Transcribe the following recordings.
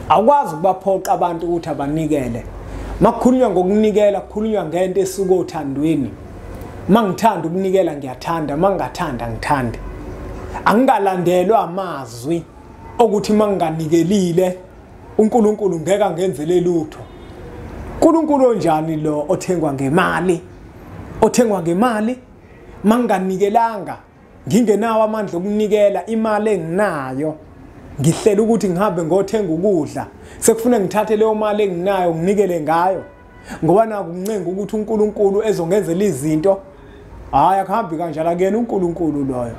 Awukwazi ukubaphoqa abantu ukuthi abanikele. Makukhulunywa ngokunikela, kukhulunywa ngento esuka othandweni. Mangithanda ukunikela ngiyathanda, mangingathanda ngithande. Angingalandelwa amazwi okuthi manginganikelile uNkulunkulu ngeke angenzele lutho. uNkulunkulu onjani lo othengwa ngemali? Othengwa ngemali? Manginganikelanga, ngingenawo amandla okunikela, imali enginayo ngihlela ukuthi ngihambe ngothenga ukudla, sekufuna ngithathe leyo mali enginayo nginikele ngayo ngoba naku ngincenga ukuthi uNkulunkulu ezongenzela izinto. Hayi, akuhambi kanjalo, akuyena uNkulunkulu loyo.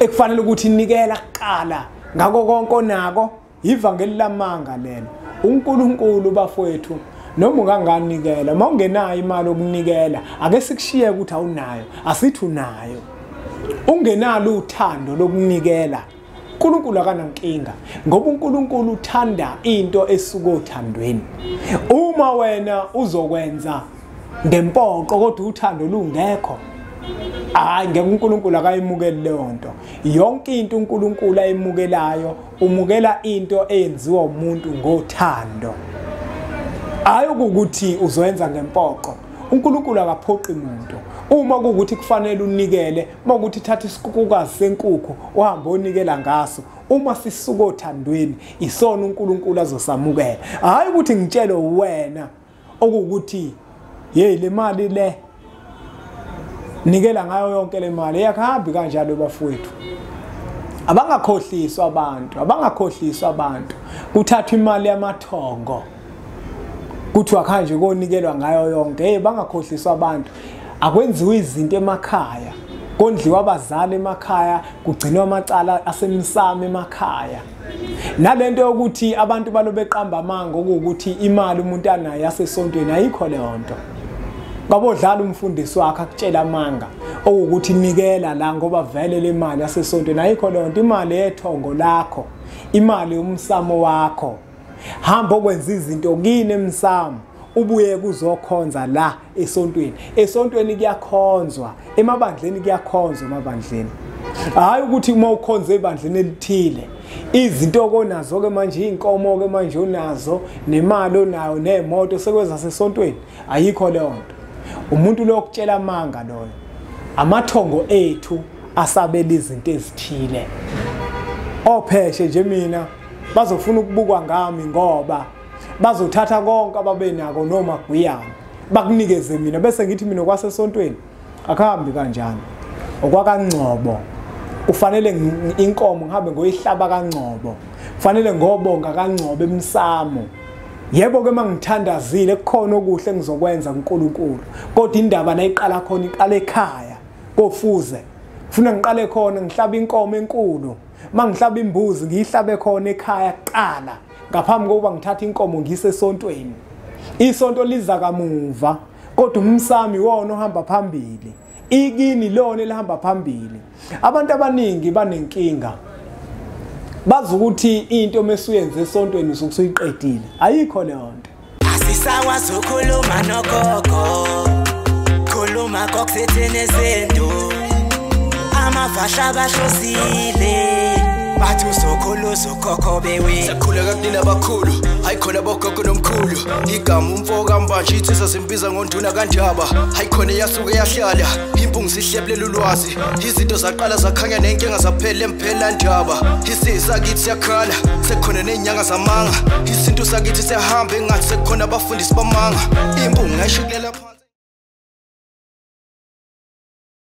Ekufanele ukuthi nikela kuqala ngako konke onako. Ivangeli lamanga lelo. uNkulunkulu bafowethu, noma unganganikela, uma ungenayo imali okunikela, ake sikushiye ukuthi awunayo, asithi unayo. Ungenalo uthando lokunikela, uNkulunkulu akanankinga, ngoba uNkulunkulu uthanda into esuka othandweni. Uma wena uzokwenza ngempoqo kodwa uthando lungekho, hayi, ngeke uNkulunkulu akayimukeli leyo nto. Yonke into uNkulunkulu ayimukelayo, umukela into eyenziwa umuntu ngothando, hayi ukuthi uzoyenza ngempoqo. uNkulunkulu akaphoqi umuntu. Uma kuwukuthi kufanele unikele, uma kuthi thatha isikukukazi senkukhu uhambe onikela ngaso, uma sisuka othandweni isona uNkulunkulu azosamukela. Hayi ukuthi ngitshele wena okuwukuthi hey, le mali le nikela ngayo yonke le mali, iyakuhambi kanjalo bafowethu. Abangakhohliswa abantu, abangakhohliswa abantu. Kuthathwa imali yamathongo kuthiwa kanje konikelwa ngayo yonke. Hey, bangakhohliswa abantu. Akwenziwe izinto emakhaya, kondliwa abazali emakhaya, kugcinwa amacala asemsamo emakhaya. Nalento yokuthi abantu balobeqamba amanga ukuthi imali umuntu anayo yasesontweni, ayikho leyo nto. Babodlala umfundisi wakhe akutshela amanga okuthi nikela la ngoba vele le mali yasesontweni, ayikho leyo nto. Imali yethongo lakho, imali yomsamo wakho. Hamba okwenza izinto kini emsamo, ubuye kuzokhonza la esontweni. Esontweni kuyakhonzwa, emabandleni kuyakhonzwa emabandleni. Hayi ukuthi uma ukhonze ebandleni elithile izinto onazo ke manje, inkomo ke manje onazo, nemali onayo, nemoto sekwenza sesontweni, ayikho leyo nto. Umuntu lo okutshela amanga loyo. Amathongo ethu asabela izinto ezithile. Opheshe nje mina bazofuna ukubukwa ngami ngoba bazothatha konke ababenako noma gwiyana bakunikeze mina, bese ngithi mina kwasesontweni akuhambi kanjani. OkwakaNgcobo kufanele inkomo ngihambe ngoyihlaba kaNgcobo, kufanele ngobonga kaNgcobo emsamo. Yebo ke mangithandazile kukhona okuhle ngizokwenza kuNkulunkulu, kodwa indaba nayiqala khona iqala ekhaya kofuze. Kufuna ngiqale khona ngihlaba inkomo enkulu, mangihlaba imbuzi ngiyihlabe khona ekhaya kuqala ngaphambi kokuba ngithathe inkomo ngiyise esontweni. Isonto liza kamuva, kodwa umsami wona ohamba phambili, ikini lona elihamba phambili. Abantu abaningi banenkinga, bazi ukuthi into mesuyenze esontweni usuke usuyiqedile. Ayikho leyo nto. Asisakwazi ukukhuluma nogogo, khuluma kokusethene izinto, amafasha abahlosile bathi usokhulu usokhokho bewe. Sakhula kakunina abakhulu, hayi khona bogogo nomkhulu. Igama umfo kaMbanje insizwa simbiza ngonduna kaNdaba. Hayi khona yasuke yahlala impungu sihlebulela ulwazi. Izinto zaqala zakhanya nenkinga zaphela emphela ndaba. Isizwe sakithi siyakhala, sekukhona nezinyanga zamanga. Isintu sakithi siyahamba engathi sekukhona abafundisi bamanga. Impungu ngayishukulela.